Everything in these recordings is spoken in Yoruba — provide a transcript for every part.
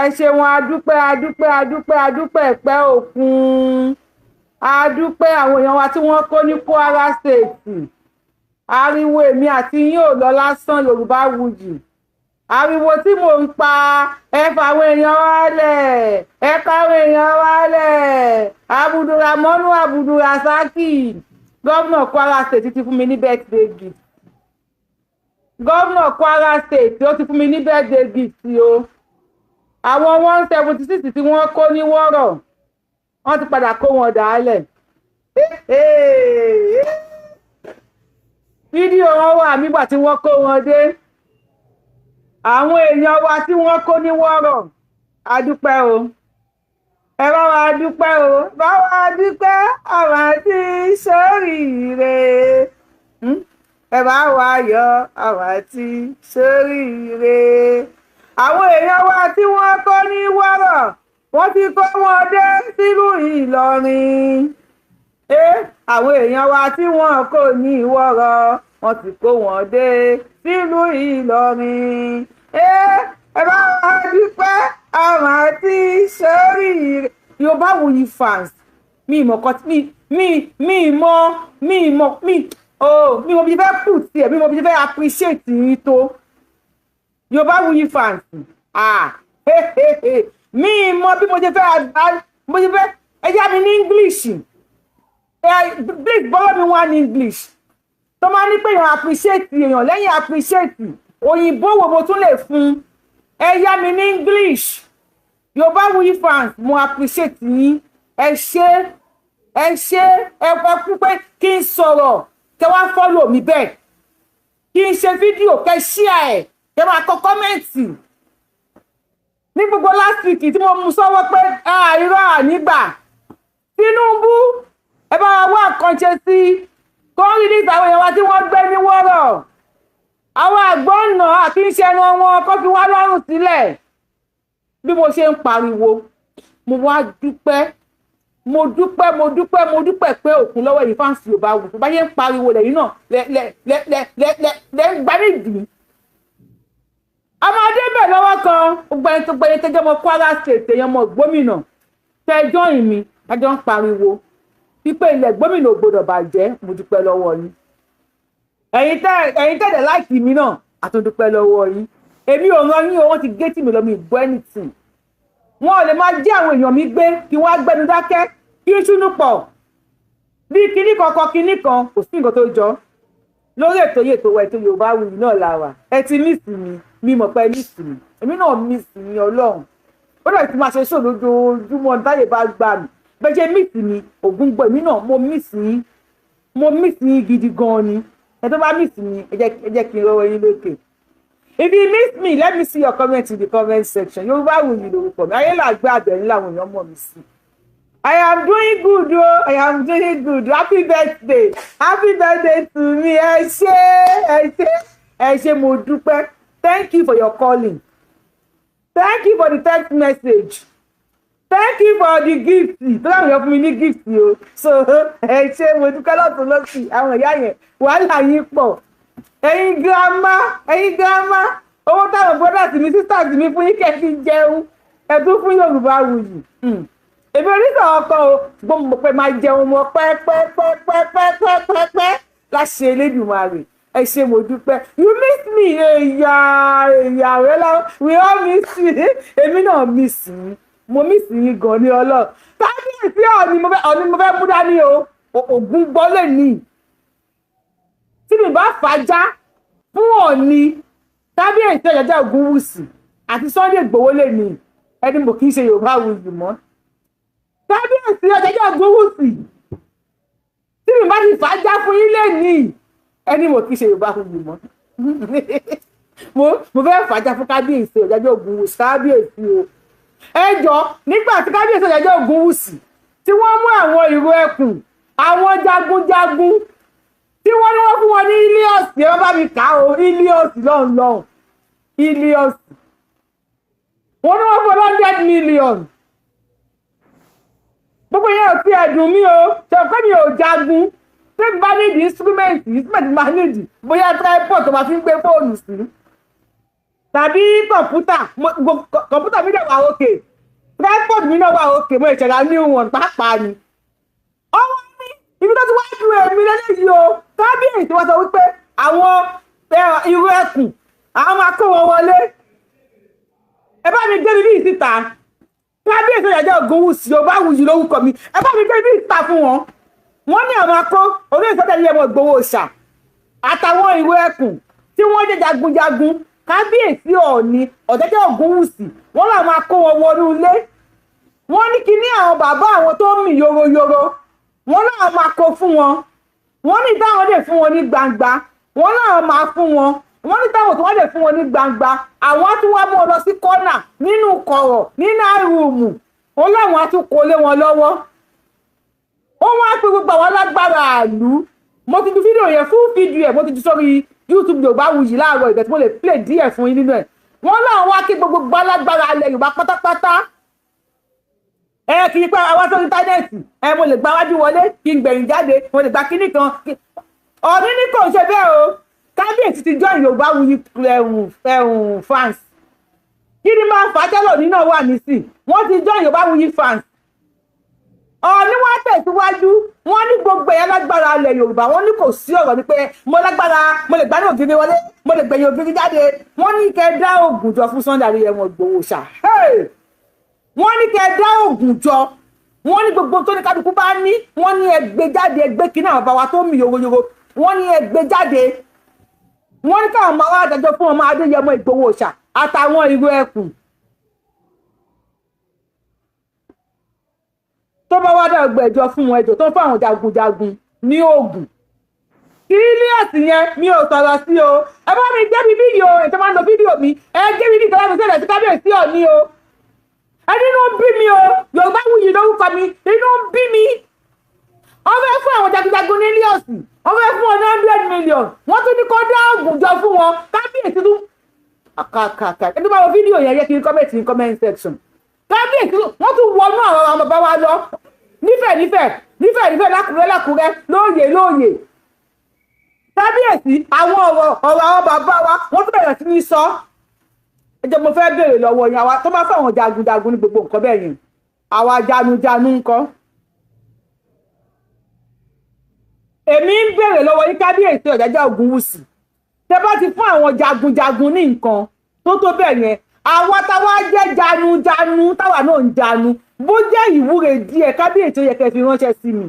Ẹ ṣeun, adúpẹ́, adúpẹ́, adúpẹ́, adúpẹ́ ẹ̀pẹ́ òkun, adúpẹ́. Àwọn èèyàn wa tí wọ́n kó ní Kwara State, ariwo èmi àti yín ò lọ lásán. Yorùbá Wuyì, ariwo tí mò ń pa, ẹ fà àwọn èèyàn wálẹ̀, ẹ káwọn èèyàn wálẹ̀. Abdulramonu Abdulrasaki, gómìnà Kwara State, ti fún mi ní birthday gift. Gómìnà Kwara State, ó ti fún mi ní birthday gift o. Àwọn 176 tí wọ́n kó ní Wọ́rọ̀, wọ́n ti padà kó wọn dàálẹ̀. Fídíò wọn wà nígbà tí wọ́n kó wọn dé. Àwọn èèyàn wa tí wọ́n kó ní Wọ́rọ̀, a dúpẹ́ o, ẹ bá wa dúpẹ́ o, bá wa dúpẹ́ àwọn tí sóríire, ẹ bá wa yọ̀ àwọn tí sóríire. Àwọn èèyàn wa tí wọ́n kó ní Wọ́rọ̀, wọ́n ti kó wọn dé sílùú Ìlọrin. Àwọn èèyàn wa tí wọ́n kó ní Wọ́rọ̀, wọ́n ti kó wọn dé sílùú Ìlọrin. Ẹ bá wa dúpẹ́ àwọn tí sóríire. Yorùbá Wuyi fans, mi ìmọ̀ kan, mi mi mọ̀ mi mọ̀ mi oh mi mọ̀ bí fẹ́ put tiẹ̀, mi mọ̀ bí fẹ́ appreciate yín tó. Yorùbá Wuyi fans, ah, mi mọ̀ bí mo ṣe fẹ́, mo ṣe fẹ́. Ẹ yá mi ní English, please borrow me one English tó máa ní pé èèyàn appreciate èèyàn. Lẹ́yìn appreciate, òyìnbó wo mo tún lè fún? Ẹ yá mi ní English. Yorùbá Wuyi fans, mo appreciate yín. Ẹ ṣé, ẹ ṣé, ẹ kú pé kí n sọ̀rọ̀ kẹ wá follow mi bẹ́ẹ̀, kí n ṣe fídíò kẹ share ẹ̀, kẹ máa kọ comment. Ní gbogbo last week tí mo mú sọ́wọ́ pé irọ́ ànígbà Tinubu, ẹ bá wa wá nǹkan ṣe sí kó release àwọn èèyàn wa tí wọ́n gbé ní Wọ́rọ̀. Àwọn àgbọ̀nà àti ìṣẹ́nu wọn kó fi wá lọ́rùn sílẹ̀. Bí mo ṣe ń pariwo, mo wá dúpẹ́, mo dúpẹ́, mo dúpẹ́, mo dúpẹ́ pé òkun lọ́wọ́ yìí. Fans Yorùbá wù bá ṣe ń pariwo lẹ́yìn náà lẹ́ lẹ́ lẹ́ lẹ́ lẹ́ lẹ́ lẹ́ ń gbá nídìí. Ọmọdé bẹ̀ lọ́wọ́ kan, gbogbo ẹni tó gbẹ̀yìn tẹ́jọ́ mọ Kwara State, èèyàn mọ gómìnà tẹ́jọ́ ìmí tájọ́ ń pariwo wípé ilẹ̀ gómìnà ò gbọdọ̀ bàjẹ́, mo dúpẹ́ lọ́wọ́ yín. Ẹ̀yin tẹ́lẹ̀ like mi náà, àtúndúpẹ́ lọ́wọ́ yín. Èmi ò ràn yín o, wọ́n ti gé tì mí lọ, mi gbọ́ anything. Wọn ò lè máa jẹ́ àwọn èèyàn mi gbé kí wọ́n á gbẹnu dákẹ́, kí n ṣúnú pọ̀ bí kinní kan kan kinní kan. Kò sí nǹkan tó jọ lórí ètò yìí. Ètò wa, ètò Yorùbá Wuyi náà la wà. Ẹ ti miss mi, mi mọ̀ pé ẹ miss mi, èmi náà miss mi. Ọlọ́run ó dẹ̀ ti máa ṣe ṣò lójoojúmọ́ táyé bá gbà mí. Bẹ́ẹ̀ ṣe miss mi, ògùn gbọ́, èmi náà mo miss yín, mo miss yín gidi gan ni. Ẹ tó bá miss mi, ẹ jẹ́ kí n rọwọ́ yín lókè. If you miss me, let me see your comment in the comment section. Yorùbá Wuyi lórúkọ mi, ayé làgbé àbẹ̀rín làwọn èèyàn mọ̀ mí sí. I am doing good o, I am doing good. Happy birthday, happy birthday to me. Ẹ ṣé, ẹ ṣé, ẹ ṣé, mo dúpẹ́. Thank you for your calling, thank you for the text message, thank you for the gift. Tó láwọn èèyàn fún mi ní gift o, so ẹ ṣé, mo dúpẹ́ lọ́tún lọ́sì. Àwọn ìyá yẹn, wàhálà yín pọ̀. Ẹ̀yin girama, ẹ̀yin girama, owó táwọn brothers mi, sisters mi fún yín kẹ́ fi jẹun, ẹ̀ tún fún Yorùbá Wuyì. Èmi onítọ̀ ọkọ o, ṣùgbọ́n mo mọ̀ pé máa jẹun mọ́ pẹ́pẹ́pẹ́pẹ́pẹ́pẹ́ láṣẹ Elédùmarè. Ẹ ṣé, mo dúpẹ́. You miss me. Èyà èyà rẹ lọ, we all miss you. Èmi náà miss yín, mo miss yín gan ní Ọlọ́run. Kábíyèsí Ọ̀ní, mo fẹ́ Ọ̀ní, mo fẹ́ mú dání o. Ògún gbọ́ lè ní tí mi bá fàájà fún Ọ̀ní, kábíyèsí Ọ̀jájá Ògúnwùsì àti Sunday Ìgbòho lè ní ẹni mo kì í ṣe Yorùbá Wuyì mọ́. Kábíyèsí Ọ̀jájá Ògúnwùsì, tí mi bá ti fàájà fún yín lè ní ẹni mo kì í ṣe Yorùbá Wuyì mọ́. Mo fẹ́ fàájà fún kábíyèsí Ọ̀jájá Ògúnwùsì. Kábíyèsí o, ẹ jọ, nígbà tí kábíyèsí Ọ̀jájá Ògúnwùsì tí wọ́n mú àwọn ìró ẹkùn, àwọn jagunjagun tí wọ́n ní wọ́n fún wọn ní Hilux, ẹ bá mi kà ó, Hilux lọ́hùn lọ́hùn, Hilux, wọ́n ní wọ́n fún 100 million. Gbogbo yẹn ò tiẹ̀ dùn mí o. Ṣe pé mi ò jagun? Tí bá nídìí instrument, instrument máa nídìí bóyá tripod tó máa fi ń gbé fóònù sí. Tàbí kọ̀ǹpútà, kọ̀ǹpútà mi náà wà òkè, tripod mi náà wà òkè, mo ìṣẹ̀dá ní wọn pàápàá ni. Ọwọ́ ní ibi tó ti wá ju èmi lélẹ́yìí o. Kábíyèsí wọ́n sọ wípé àwọn irú ẹkùn àwọn máa kó wọn wọlé. Ẹ bá mi gbé bíbí síta. Kábíyèsí Ọ̀jájá Ògúnwùsì Yorùbáwùyí lórúkọ mi. Ẹ bá mi gbé bíbí síta fún wọn. Wọ́n ní àwọn akó olóyè Sunday Adéyẹmọ Ìgbòho Òòṣà àtàwọn ìró ẹkùn tí wọ́n jẹ́ jagunjagun. Kábíyèsí Ọọ̀ni Ọ̀jájá Ògúnwùsì wọ́n làwọn máa kó wọn wọnú ilé. Wọ́n ní kíní àwọn bàbá àwọn tó ń mì yoroyoro, wọ́n làwọn máa kó fún wọn. Wọ́n ní táwọn lè fún wọn ní gbangba, wọ́n làwọn máa fún wọn. Wọ́n ní táwọn tó wọ́n lè fún wọn ní gbangba, àwọn á tún wá mú wọn lọ sí kọ́nà nínú kọ̀rọ̀ nínú àrùmù, wọ́n láwọn á tún kó lé wọn lọ́wọ́. Ó wá pé gbogbo àwọn alágbára àlú. Mo ti ju fídíò yẹn, fún fídíò ẹ̀ mo ti ju sórí YouTube Yorùbáwùyí láàárọ̀ ìgbà tí mo lè play díẹ̀ fún yín nínú ẹ̀. Wọ́n láwọn wá kí gbogbo alágbára alẹ́ Yorùbá pátápátá. Ẹ kì í pẹ́ àwa sórí íńtánẹ́ẹ̀tì, ẹ mo lè gba wájú wọlé kí n gbẹ̀yìn jáde, mo lè gba kíní kan. Ọ̀ní ní kò ṣe bẹ́ẹ̀ o. Kábíyèsí ti join Yorùbáwùyí ẹ̀hún fans. Kí ni máa fà á tẹ́lọ̀ nínú wà nísìn? Wọ́n ti join Yorùbáwùyí fans. Ọ̀ní wọ́n tẹ̀síwájú, wọ́n ní gbogbo ẹ̀yà lágbára ilẹ̀ Yorùbá, wọ́n ní kò sí ọ̀rọ̀ ní pé mo lágbára, mo lè gbádùn ògiri wọlé, mo lè gbẹ̀yìn ògiri jáde. Wọ́n ní kẹ́ dá ògùn jọ fún Sunday Adéyẹmọ Ìgbòho Òòṣà. Wọ́n ní kẹ́ dá ògùn jọ. Wọ́n ní gbogbo tó ní kálukú bá ní, wọ́n ní ẹ gbé jáde, ẹ gbé kíní àwọn bàbá wa tó mì yoroyoro, wọ́n ní ẹ gbé jáde. Wọ́n ní káwọn máa wá dájọ́ fún ọmọ Adéyẹmọ Ìgbòho Òòṣà àtàwọn ìró ẹkùn. Tó bá wá dá ọgbẹ̀jọ fún wọn, ẹjọ́ tó ń fún àwọn jagunjagun ní oògùn. Kílíọ̀sì yẹn mi ò sọ̀rọ̀ sí o. Ẹ bá mi gbé bíbí yìí o, ètò máa ń lo fídíò mi. Ẹ gbé bíbí kan láti ṣẹlẹ̀ sí kábíyèsí Ọọ̀ni o. Ẹ nínú ń bí mi o, Yorùbáwùyí lórúkọ mi, inú ń bí mi. Wọ́n fẹ́ fún àwọn jagunjagun ní mílíọ̀sì, wọ́n fẹ́ fún wọn ní 100 million. Wọ́n tún ní kó dá oògùn jọ fún wọn. Kábíyèsí tún kàkàkà. Ẹ tó bá wo fídíò yẹn yẹ kí n comment ní comment section. Kábíyèsí wọ́n tún wọnú àwọn bàbá wa lọ nífẹ̀ẹ́ nífẹ̀ẹ́ nífẹ̀ẹ́ nífẹ̀ẹ́ lákùrẹ́ lákùrẹ́ lóòyè lóòyè. Kábíyèsí àwọn ọ̀rọ̀ àwọn bàbá wa wọ́n tún bẹ̀rẹ̀ sí ní sọ. Ẹ jẹ́ mo fẹ́ béèrè lọ́wọ́ yẹn, àwa tó bá fún àwọn jagunjagun ní gbogbo nǹkan bẹ́ẹ̀ yẹn, àwa janujanu ńkọ́? Èmi ń béèrè lọ́wọ́ yín kábíyèsí Ọ̀jájá Ògúnwùsì, tẹ bá ti fún àwọn jagunjagun ní nǹkan tó tó bẹ́ẹ̀ yẹn, àwa táwa jẹ́ janujanu táwa náà ń janu, bó jẹ́ ìwúre díẹ̀ kábíyèsí ó yẹ kẹ́ fi ránṣẹ́ sí mi.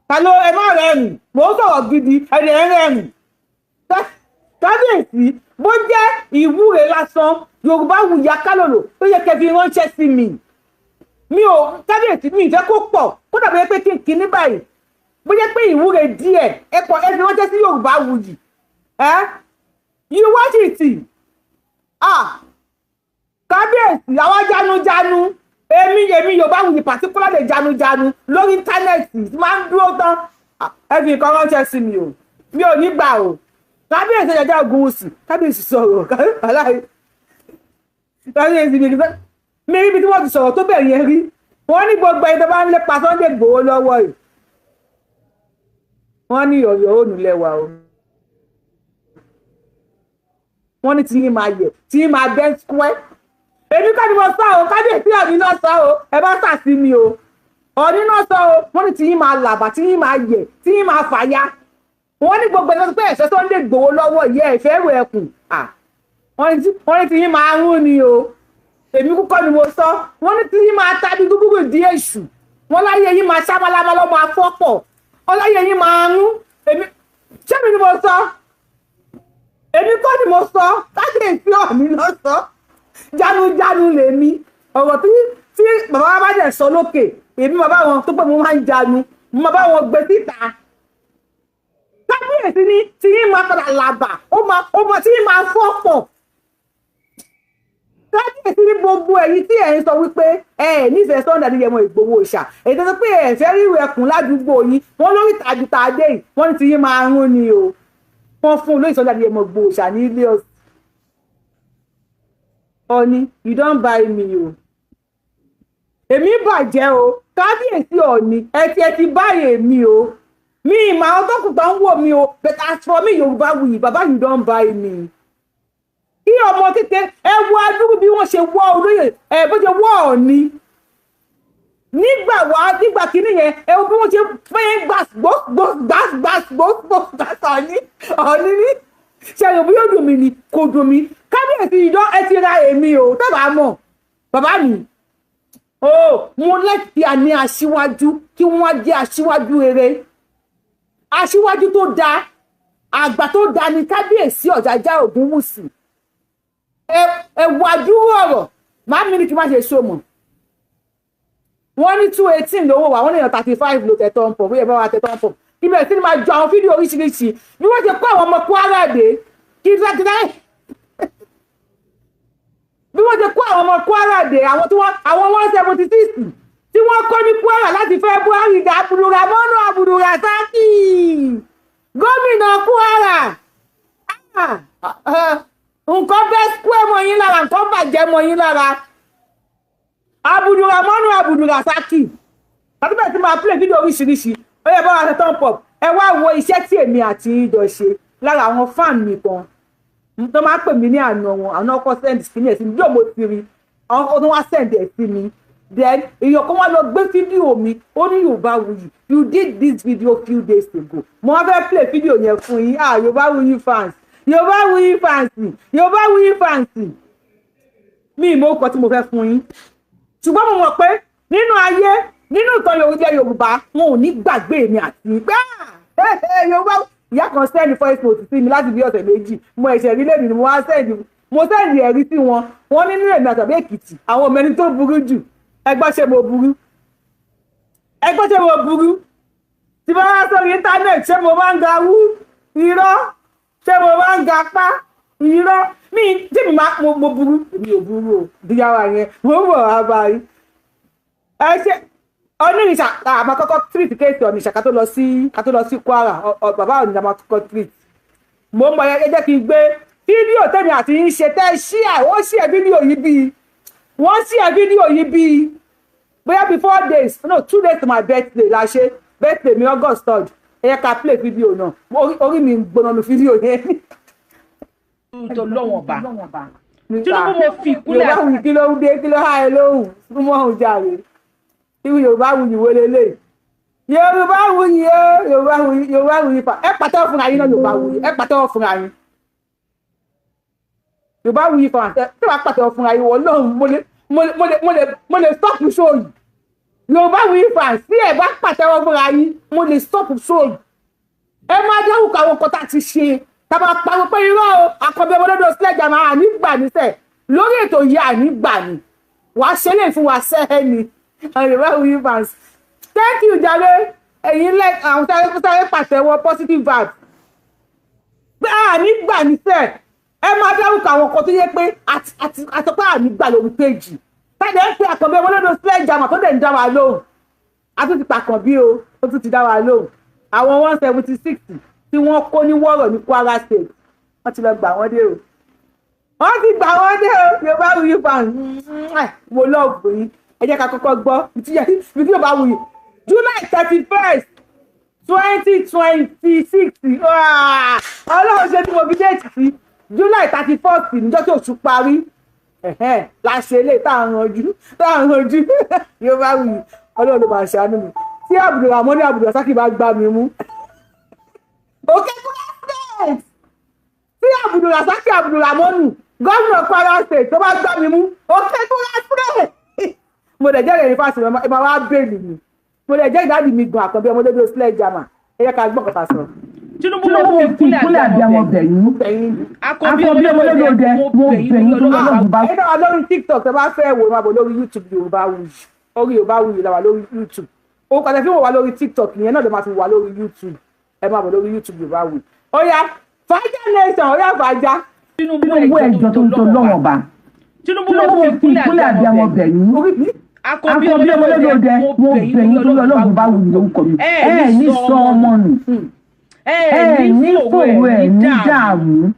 Ta ló ẹ má rẹ́rìn, mò ń sọ̀rọ̀ gidi, ẹni ẹ rẹ́rìn. Kábíyèsí bó jẹ́ ìwúre lásán Yorùbáwùyí Akálòlò ó yẹ kẹ́ fi ránṣẹ́ sí mi. Mi ò kábíyèsí mi ìfẹ́ kó pọ̀, kó dàbí pé kí n kíní báyìí, bó jẹ́ pé ìwúre díẹ̀ ẹ pọ̀ ẹ fi ránṣẹ́ sí Yorùbáwùyí. Ẹ you watch it. Ah, kábíyèsí àwa janujanu, èmi Yorùbáwùyí particularly janujanu lórí íńtánẹ́ẹ̀tì máa ń dúró tán. Ẹ fi nǹkan ránṣẹ́ sí mi o, mi ò ní gbà o. Kábíyèsí Ọ̀jájá Ògúnwùsì, kábíyèsí sọ̀rọ̀ kábíyèsí mi rí ibi tí wọ́n ti sọ̀rọ̀ tó bẹ̀ yẹn rí. Wọ́n ní gbogbo ẹni tó bá ń lépa Sunday Igboho lọ́wọ́ yìí, wọ́n ní ọ̀yọ́ ònú lẹ́wà o. Wọ́n ní tí yín máa yẹ, tí yín máa bẹ́ square. Èmi kọ́ ni mo sọ o, kábíyèsí Ọọ̀ni náà sọ o, ẹ bá sà sí mi o. Ọọ̀ni náà sọ o, wọ́n ní tí yín máa làbà, tí yín máa yẹ, tí yín máa fàya. Wọ́n ní gbogbo ẹni tó pé ẹ̀ṣẹ́ Sunday Igboho lọ́wọ́ yẹ ẹ̀fẹ́ rẹ̀ ẹkùn. Wọ́n ní tí yín máa rún ni o. Èmi kúkọ́ ni mo sọ. Wọ́n ní tí yín máa tàbí gúgúrú ìdí èṣù. Wọ́n láyé yín máa ṣámálámá lọ́mọ afọ́pọ̀. Wọ́n láyé yín máa rún. Èmi ṣé mi ni mo sọ? Èmi kọ́ ni mo sọ. Kábíyèsí Ọọ̀ni ló sọ. Janujanu lèmi. Ọ̀rọ̀ tí bàbá wa bá dẹ̀ sọ lókè, èmi bàbá wọn tó pé mo máa ń janu, mo máa bá wọn gbé síta. Kábíyèsí ni tí yín máa padà làbà, ó máa tí yín máa fọ́pọ̀. Kábíyèsí ní gbogbo ẹ̀yin tí ẹ̀ ń sọ wípé ẹ nífẹ̀ẹ́ Sunday Adéyẹmọ Ìgbòho Òòṣà, èyí tó sọ pé ẹ fẹ́ ríru ẹkùn ládùúgbò yín, wọ́n lórí tàjútà dé yìí, wọ́n ní tí yín máa rún ni o. Wọ́n fún olóyè Sunday Adéyẹmọ Ìgbòho Òòṣà ní ilé ọ̀sìn. Ọ̀ni, you don buy me o. Èmi bàjẹ́ o, kábíyèsí Ọ̀ni, ẹ ti bá èmi o. Mi ìmọ̀ àwọn tó kù tó ń wò mí o, but as for me Yorùbáwùyí, bàbá you don buy me. Kí ọmọ kékeré ẹ wo adúrú bí wọ́n ṣe wọ́ olóyè ẹ, bó ṣe wọ́ Ọ̀ọ̀ni nígbà wá nígbà kínní yẹn, ẹ wo bí wọ́n ṣe fẹ́ gbà gbó gbó gbà gbà gbó gbó gbà. Ọ̀ọ̀ni, Ọ̀ọ̀ni ní ṣe bí yóò dùn mí ni, kò dùn mí. Kábíyèsí ìdán, ẹ ti ra èmi o. Tábà mọ̀ bàbá mi o, mo lẹ́tì àní aṣíwájú kí wọ́n jẹ́ aṣíwájú rere, aṣíwájú tó dáa, àgbà tó dáa ní Kábíyèsí Ọ̀jájá Ògúnwùsì. Ẹ wájú ọ̀rọ̀ màá mi ní kí n má ṣe so mọ̀. Wọ́n ní 218 lówó wa, wọ́n ní èèyàn 35 ló tẹ̀ tán pọ̀. Bóyá ẹ bá wa tẹ̀ tán pọ̀, ibẹ̀ tí ni máa jọ àwọn fídíò oríṣiríṣi bí wọ́n ṣe kó àwọn ọmọ Kwara dé kí bí wọ́n ṣe kó àwọn ọmọ Kwara dé, àwọn tí wọ́n, àwọn 176 tí wọ́n kó ní Kwara láti February. Abdulrahman Abdulrasaki, gómìnà Kwara, nǹkan bẹ́ square mọ́ yín lára, nǹkan bàjẹ́ mọ́ yín lára. Abdulrahman Abdulrasaki àti bẹ́ẹ̀ tí máa play fídíò oríṣiríṣi. Ó yẹ bá wa ṣe tán pọ̀. Ẹ wá wo iṣẹ́ tí èmi àti yín jọ ṣe. Lára àwọn fan mi kan tó máa ń pè mí ní àná wọn, àwọn ọkọ send sí mi ẹ̀ sí mi bí òmo ti rí àwọn tó wá send ẹ̀ sí mi. Then èèyàn kan wá lọ gbé fídíò mi, ó ní, "Yorùbáwùyí, you did this video few days ago." Mo wá fẹ́ play fídíò yẹn fún yín. Ah, Yorùbáwùyí fans, Yorùbáwùyí fans, Yorùbáwùyí fans, mi ìmọ̀ orúkọ tí mo fẹ́ fún yín, ṣùgbọ́n mo mọ̀ pé nínú ayé, nínú ìtàn Yorùbá, Yorùbá wọn ò ní gbàgbé mi àti pé Yorùbá. Ìyá kan send voice note sí mi láti bí ọ̀sẹ̀ 2, mo ẹ̀ṣẹ̀ rí lẹ́nu ni mo wá send, mo send ẹ̀rí sí wọn. Wọ́n ní nínú èmi àtàbí Èkìtì, àwọn ọmọ ẹni tó burú jù. Ẹgbọ́n, ṣé mo burú? Ẹgbọ́n, ṣé mo burú? Tí bá wá sórí íńtánẹ́ẹ̀tì, ṣé mo máa ń ga wú irọ́? Ṣé mo máa ń ga pa irọ́ mi? Tí mi máa mo burú, mi ò burú o. Díyàwó yẹn, mo ń bọ̀ wá báyìí. Ẹ ṣe onírìṣà, àmọ́ kọ́kọ́ treat case Onitsha ká tó lọ sí Kwara. Bàbá Onitsha máa kọ́kọ́ treat. Mo ń bọ̀. Ẹ jẹ́ kí n gbé fídíò tèmi àti yín ṣe tẹ́ ṣí à. Wọ́n ṣí ẹ fídíò yìí bíi, wọ́n ṣí ẹ fídíò yìí bíi bóyá bíi 4 days, no, 2 days to my birthday la ṣe. Birthday mi, August 3rd. Ẹ yẹ ká play fídíò náà. Orí mi ń gbóná nu fídíò yẹn. Tó lọ́wọ́n bá Tinubu, mo fi ìkúlẹ̀. Yorùbá wù, kí ló ń dé? Kí ló há ẹ lóhùn? Súnmọ́ òun jàre. Irú Yorùbá wù yìí wo lélẹ̀? Yorùbá wù yìí o, Yorùbá wù yìí, Yorùbá wù yìí fa. Ẹ pàtẹ́wọ́ fúnra yín náà. Yorùbá wù yìí, ẹ pàtẹ́wọ́ fúnra yín. Yorùbá wù yìí fa. Tí wàá pàtẹ́wọ́ fúnra yín, wọ́n lóhùn. Mo lè stop show yìí. Yorùbá wù yìí fa, sí ẹ bá pàtẹ́wọ́ fúnra yín, mo lè stop show yìí. Ẹ máa dárúkọ àwọn nǹkan tá a ti ṣe, tá a máa pariwo pé irọ́ o. Àkànbí ọmọdé sílẹ̀ jà máa àní gbà níṣẹ́ lórí ètò yìí, àní gbà ní wàá ṣe lè fún wa sẹ́ẹ̀ ni. Yorùbá Wuyi fans, thank you jàre. Ẹ̀yin lẹ́ àwọn sáré sáré pàtẹ́wọ́ positive vibes pé àní gbà níṣẹ́. Ẹ máa dárúkọ àwọn nǹkan tó yẹ pé àti pé àní gbà lórí péjì táyà ń pe Àkànbí ọmọdé sílẹ̀ jà mà tó dẹ̀ ń dá wa lóhùn. A tún ti pàkànbí o, ó tún ti dá wa lóhùn. Àwọn 176 tí wọ́n kó ní wọ́rọ̀ ní Kwara State, wọ́n ti lọ gbà wọ́n dé o, wọ́n ti gbà wọ́n dé o. Yorùbá Wuyi fans, mo love yín. Ẹ jẹ́ ká kọ́kọ́ gbọ́ bí Yorùbá Wuyi, July 31, 2026. Ọlọ́run ṣe tí mo fi date sí July 31 níjọ́ tí oṣù parí la ṣe lè tá à ń ranjú, tá à ń ranjú. Yorùbá Wuyi, Ọlọ́run ló máa ṣàánú mi tí Abdulrahman Abdulrasaki bá gbá mi mú. Òkè Kwara State, tí Abdulrasaki Abdulrahmanu, gómìnà Kwara State, tó bá gbá mi mú, òkè Kwara State, mo dẹ̀ jẹ́rìí fásitì ẹ máa wá bẹ́ẹ̀lì mi. Mo dẹ̀ jẹ́ ìdádì mi gan. Àkànbí ọmọdé bí ó sílẹ̀ jama, ẹ yẹ ká gbọ́ kọ́ta sọ. Tinubu, Tinubu, mo mo fi ìkúnlẹ̀ àbíamọ bẹ̀yìn. Àkànbí Àkànbí ọmọlódé, mo bẹ̀yìn tó lọ́wọ́ bá. Ẹ náà lórí TikTok, ẹ bá fẹ́ wò, máa bọ̀ lórí YouTube Yorùbá Wuyi. Orí Yorùbá Wuyi la wà lórí YouTube. Orúkọ tẹ fi wò wá lórí TikTok ìyẹn náà ló máa fi wà lórí YouTube. Ẹ máa bọ̀ lórí YouTube Yorùbá Wuyi. Ó yá, Fàájà Nation, ó yá, Fàájà. Tinubu, Tinubu, ẹjọ́ tó ń tọ́ lọ́wọ́ bá. Tinubu, Tinubu, mo mo fi fi ìkúnlẹ̀ ìkúnlẹ̀ àbíamọ àbíamọ bẹ̀yìn. bẹ̀yìn. Orí mi. Àkànbí Àkànbí ọmọlódé, mo bẹ̀yìn tó lọ́wọ́ bá wù lórúkọ mi. Ẹ ní sọ ọmọ nù. Ẹ ní fòwò, ẹ ní dààmú.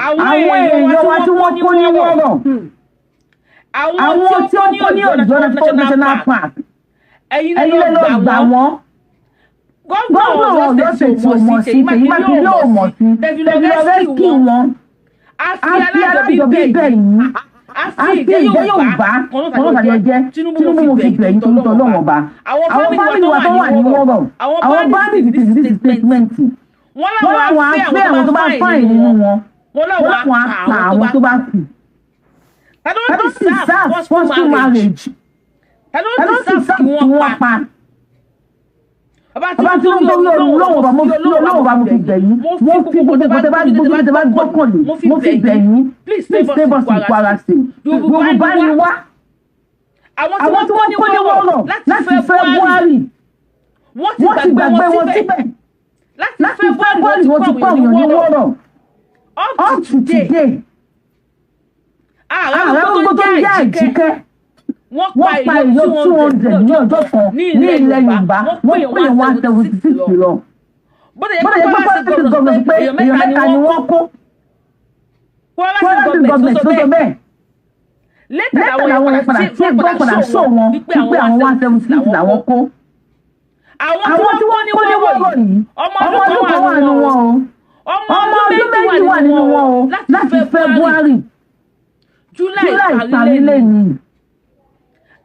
Àwọn èèyàn wa tí wọ́n kó ní wọ́rọ̀. Àwọn tí wọ́n kó ní Ọ̀yọ́ National Park. Ẹ̀yin Ẹ̀yin lè lọ gbà wọ́n. Gómìnà Ọ̀yọ́ State ò mọ̀ sí, Ṣèyí Mákindé ò mọ̀ sí. Tẹ̀fi lọ rescue wọn. A A fi fi Alájọbí bẹ̀ yín. A A fi fi ìjẹ́ Yorùbá kan kan ló tàbí ọjẹ́. Tinubu mo fi bẹ̀ yín torí tọ́lọ́run ọba. Àwọn Àwọn family wa tó wà ní wọ́rọ̀. Àwọn Àwọn bandits bandits ti ti statement. Wọ́n Wọ́n láwọn láwọn á á fẹ́ fẹ́ àwọn tó bá fine nínú wọn. Wọ́n Wọ́n láwọn láwọn á á pa àwọn tó bá kù. Ta ló Ta ló sì deserve serve forceful forceful marriage? marriage? Ta ló Ta ló sì deserve serve kí kí wọ́n wọ́n pa? pa? Bàbá Bàbá Tinubu Tinubu torí Ọlọ́run ọba, mo fi Ọlọ́run ọba mo fi bẹ̀ yín. Mo Mo fi fi gbogbo gbogbo tẹ bá gbójú tẹ bá gbọ́kànlé. Mo fi Mo fi bẹ̀ bẹ̀ yín. yín. Please Please save save us us in Kwara State. Yorùbá Yorùbá ni ni wá. wá. Àwọn Àwọn tí wọ́n kó ní wọ́rọ̀ láti láti February. Wọ́n ti Wọ́n ti gbàgbé gbàgbé wọn wọn síbẹ̀. síbẹ̀. Láti Láti February wọ́n ti kó àwọn èèyàn ní wọ́rọ̀. Up Up to to today. today. Ààrẹ Ààrẹ gbogbo gbogbo tó tó ń ń jẹ́ jẹ́ Àjíkẹ́. Àjíkẹ́. Wọ́n Wọ́n pa pa èèyàn èèyàn 200 200 ní ọjọ́ kan ní ní ilẹ̀ ilẹ̀ Yorùbá. Yorùbá. Wọ́n Wọ́n pè pè 176 176 lọ. lọ. Bó ti Bó yẹ tilẹ̀ pé jẹ́ pé Kwara Kwara State State governor governor sọ sọ pé pé èèyàn èèyàn mẹ́ta mẹ́ta ni ni wọ́n wọ́n kó. kó. Kwara Kwara State State government government ló ló sọ sọ bẹ́ẹ̀. bẹ́ẹ̀. Later Lẹ́tà làwọn làwọn yẹn yẹn padà padà tí tí wọ́n wọ́n padà padà sọ sọ wọn wọn wípé wípé àwọn àwọn 176 176 làwọn làwọn kó. kó. Àwọn Àwọn tí wọ́n kó ní wọ́rọ̀ yìí, ọmọ ọmọ ọdún kan wà nínú wọn o. Ọmọ Ọmọ ọdún ọdún méjì méjì wà nínú wọn o. láti Láti February. February. July July parí parí lẹ́nu. lẹ́nu.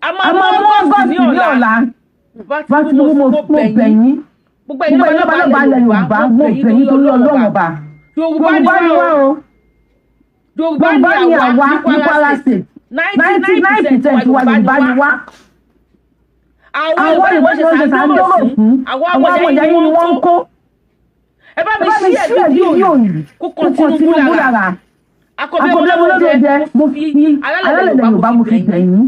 A A máa máa mú mú August August ní ní ọ̀la. ọ̀la. Bàbá Bá Tinubu Tinubu mo mo bẹ̀ bẹ̀ yín. yín. Gbogbo ẹ̀yin Gbogbo ẹ̀yin lọ́ba lọ́ba ilẹ̀ ilẹ̀ Yorùbá, Yorùbá, mo mo bẹ̀ yín bẹ̀ yín torí torí Ọlọ́run Ọlọ́run ọba. ọba. Yorùbá Yorùbá ni ni wá wá o. o. Yorùbá Yorùbá ni ni àwa àwa ní ní Kwara Kwara State. State. 99% 99% wa wa Yorùbá Yorùbá ni ni wá. wá. Àwọn Àwọn Yorùbá ni Yorùbá ni wọ́n wọ́n ṣe ṣe sàǹdọ̀rọ̀ sàǹdọ̀rọ̀ fún. fún. Àwọn Àwọn ọmọ ọmọ ìyá ìyá yín yín ni ni wọ́n wọ́n ń ń kó. kó. Ẹ bá Ẹ mi bá mi ṣí ẹ̀ ṣí ẹ̀ fídíò fídíò yìí yìí. kó Kó kan kan Tinubu Tinubu lára. lára. Akọ̀bí Akọ̀bí ọmọlódé ọmọlódé mo mo fi fi alálẹ̀ alálẹ̀ Yorùbá Yorùbá mo mo fi fi bẹ̀ bẹ̀ yín. yín.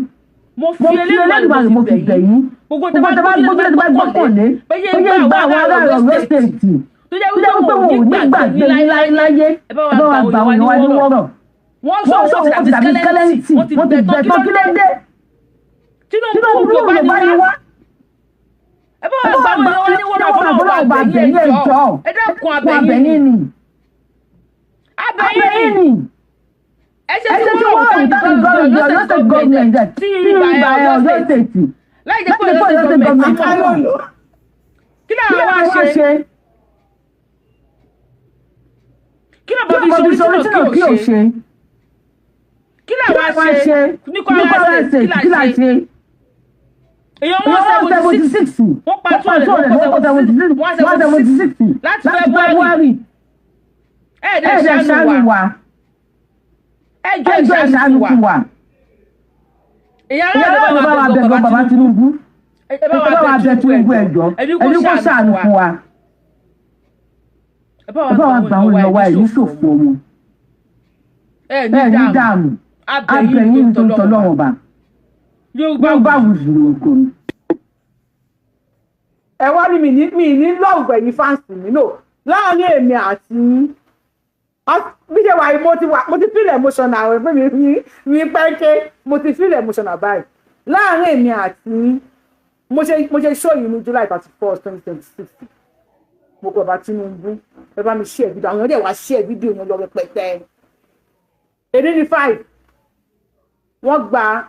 Mo Mo fi fi Elédùmarè mo fi bẹ̀ yín. Gbogbo tẹ Gbogbo bá tẹ bá gbójúlé gbójúlé tẹ tẹ bá bá gbọ́kànlé. gbọ́kànlé. Bẹ́yẹ Bóyá ń ń gbà gba àwọn àwọn ará ará Ọ̀yọ́ Ọ̀yọ́ State. State. Tó jẹ́ Tó jẹ́ wípé wípé wọn ò wọn ní ò ní gbàgbé gbàgbé yín yín láéláé. láéláé. Ẹ bá Ẹ wa bá gba wa àwọn gba àwọn èèyàn èèyàn wa wa ní ní wọ́rọ̀. wọ́rọ̀. Wọ́n sọ Wọ́n sọ wọ́n ti wọ́n ti dàbí dàbí skeleton. skeleton. Wọ́n ti Wọ́n ti bẹ̀ tán bẹ̀ kí tán ló kí ló dé? dé? Tinubu Tinubu Yorùbá Yorùbá ni ni wá. wá. Ẹ bá Ẹ wa bá gba wa àwọn gba èèyàn wa ní wọ́rọ̀ àwọn àfọlọ́wọ́ ọba àbẹ̀yìn àbẹ̀yìn ẹ̀jọ́. ẹ̀jọ́. Ẹ dákun Fún àbẹ̀yìn àbẹ̀yìn ni. ni. Àbẹ̀yìn Àbẹ̀yìn ni. ni. Ẹ ṣe Ẹ tí ṣe tí wọ́n wọ́n rò rò táyì táyì gọ́ọ̀mẹ̀ntì gọ́ọ̀mẹ̀ntì Ọ̀yọ́ Ọ̀yọ́ State State government government tí tí ìgbà ìgbà Ọ̀yọ́ Ọ̀yọ́ State. State. Láì jẹ́ pé Láti Ọ̀yọ́ pé State Ọ̀yọ́ State government government mọ̀. mọ̀. Kí Kí làwọn wá làwọn wá ṣe? ṣe? Kí Kí làwọn làwọn fi fi sọ sọ tí tí kí ò ò ṣe? ṣe? Kí Kí làwọn làwọn ṣe? ṣe? Ní Ní Kwara Kwara State State kí kí là là ṣe? ṣe? Èèyàn Èèyàn 176. 176. Wọ́n pa Wọ́n pa 200, 200, wọ́n pa 176. 76. 176. Láti Láti February. February. Ẹ̀ẹ́dẹ̀ Ẹ̀ẹ́dẹ̀ ṣàánú ṣàánú wa. wa. Ẹ̀jọ̀ Ẹjọ́ ìṣàánú ìṣàánú wa. fún wa. Èèyàn Ìyá aláàbò aláàbò bá bá wa wa bẹ̀ bẹ̀ bàbá bàbá Tinubu. Tinubu. Ẹ Ẹ bá bá wa bẹ̀ Tinubu ẹ̀jọ́. Ẹni Ẹni kó kó ṣàánú ṣàánú fún fún wa. wa. Ẹ bá Ẹ bá wa wa gba àwọn èèyàn wa ẹ̀ ní ṣòfò ọmọ. Ẹ Ẹ ní ní dààmú. dààmú. Abẹ̀yìn Abẹ̀yìn nítorí nítorí tọ́lọ́run tọ́lọ́run ọba. Yorùbá Yorùbá wù. wù lórúkọ mi. Ẹ wá ní mi ní love ẹ̀yin fans mi no láàrin èmi àti yín. Bí ṣe wà yìí, mo ti wà, mo ti feel emotional pé mi pẹ́ńké, mo ti feel emotional báyìí. Láàrin èmi àti yín, mo ṣe show yìí ní July 31st 2026. Mo kọ bàbá Tinubu, ẹ bá mi share video. Àwọn èèyàn dẹ̀ wá share video yẹn lọ rẹpẹtẹ. Èdè ní 5, wọ́n gba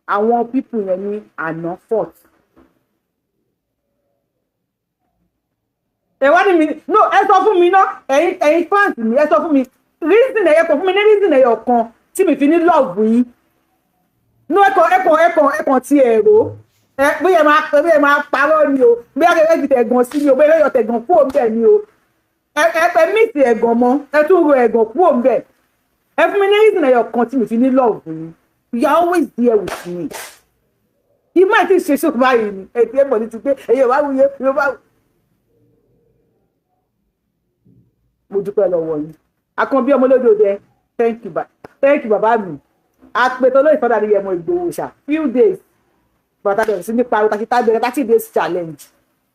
àwọn people yẹn ní àná 4th. Ẹ wá ní mi no, ẹ sọ fún mi ná, ẹ̀yin fans mi, ẹ sọ fún mi reason ẹyẹ kan, fún mi ní reason ẹyọ kan tí mi fi ní love yín. No, ẹkàn ti ẹ̀rọ ẹ bóyá ẹ máa parọ́ ni o, bóyá ẹ fi tẹ̀gàn sí ni o, bóyá ẹ yọ tẹ̀gàn kúrò ńbẹ̀ ni o. Ẹ mí ti ẹ̀gàn mọ́, ẹ tún ro ẹ̀gàn kúrò ńbẹ̀. Ẹ fún mi ní reason ẹyọ kan tí mi fi ní love yín. You are always there with me. Ìmọ̀ àti ìṣe ṣòkò báyìí ni ẹ ti ẹ mọ̀ ní ti pé ẹ̀yẹ wá wúye yóò bá. Mo dúpẹ́ lọ́wọ́ yín. Àkànbí ọmọlódòdẹ, thank you, thank you bàbá mi. Àpètò olóyè fọdà ní Yẹmọ Ìgbòho ṣá few days bàtà bẹ̀rẹ̀ sí nípa ọ̀tà títà bẹ̀rẹ̀ 30 days challenge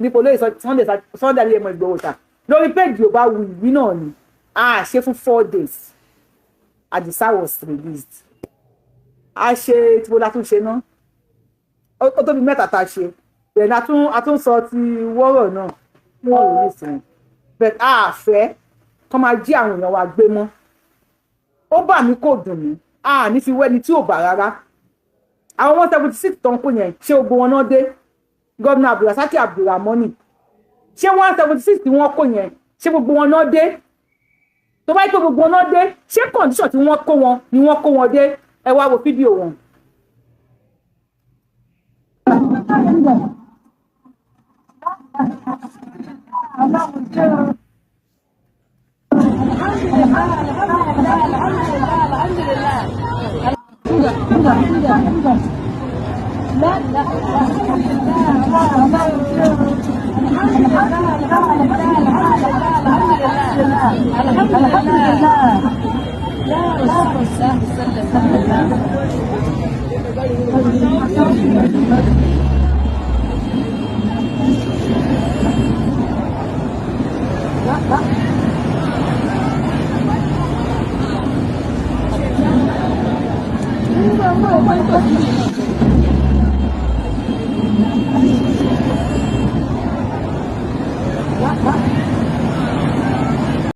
nípa olóyè Sunday Adéyẹmọ Ìgbòho ṣá lórí péjì Yorùbá Wuyì náà ni a ṣe fún 4 days. Àdìsá was released. A ṣe tí mo la tún ṣe ná, ó tóbi mẹ́ta tá a ṣe. Then a tún sọ ti wọ́rọ̀ náà, wọ́n release wọn, but a fẹ́ kọ́ máa jí àwọn èèyàn wa gbé mọ́. Ó bà mí, kò dùn mí, a ní fi wẹ́ni tí ò bà rárá. Àwọn 176 tó ń kó yẹn, ṣé gbogbo wọn náà dé? Gómìnà Abdulrasaki Abdulramoni, ṣé 176 tí wọ́n kó yẹn, ṣé gbogbo wọn náà dé? Tó bá yẹ pé gbogbo wọn dé, ṣé condition tí wọ́n kó wọn ni wọ́n kó wọn dé? Ẹ wá wo fídíò wọn.